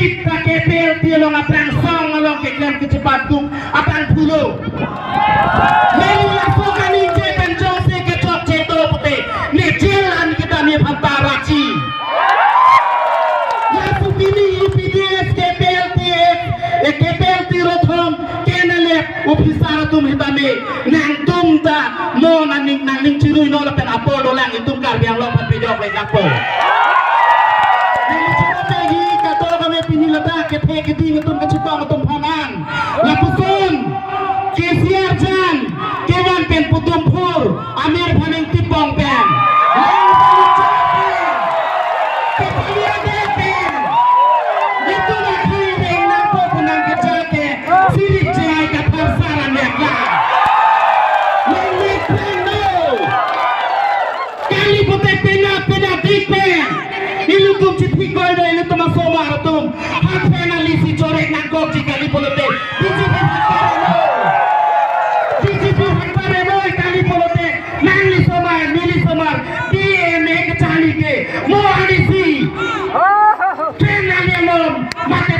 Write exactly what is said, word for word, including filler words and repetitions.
Kita K P L T along aphrang song along keklem kechepaduk abang pulo. Neli laso kaningje pen jongsi kechokche do pute, ne jail an kita ne phanta rachi. Laso pini U P D S, K P L T, eh, K P L T rothom, K N L F officer atum sitame nangtum ta non aning nangning chirui non lapen apor dolang itum Karbi Anglong aphan pejok le lapo. Neli choro pegi kator kami pini ladak kethe keding atum kachetong atum aphan an. Lapuson K C R jan kevan pen Padum Pur amir aphan ingtipong pen. Lang balik jape. Kepali ada pen. Itum akhir ring nangpo punang kejake. Sirik jai kathar saran yakla. Nang mek pen no. Kali pute pena pena dik pen. Ilitum chithi koi do ilitum asomar atum. Hak pen alisi chorek nangkokji kali pulote. B J P aphan pare noi. B J P aphan pare noi kali pulote. Nangli somar, neli somar. B M A kachali ke. Mo alisi. Pen nangli alom. Mat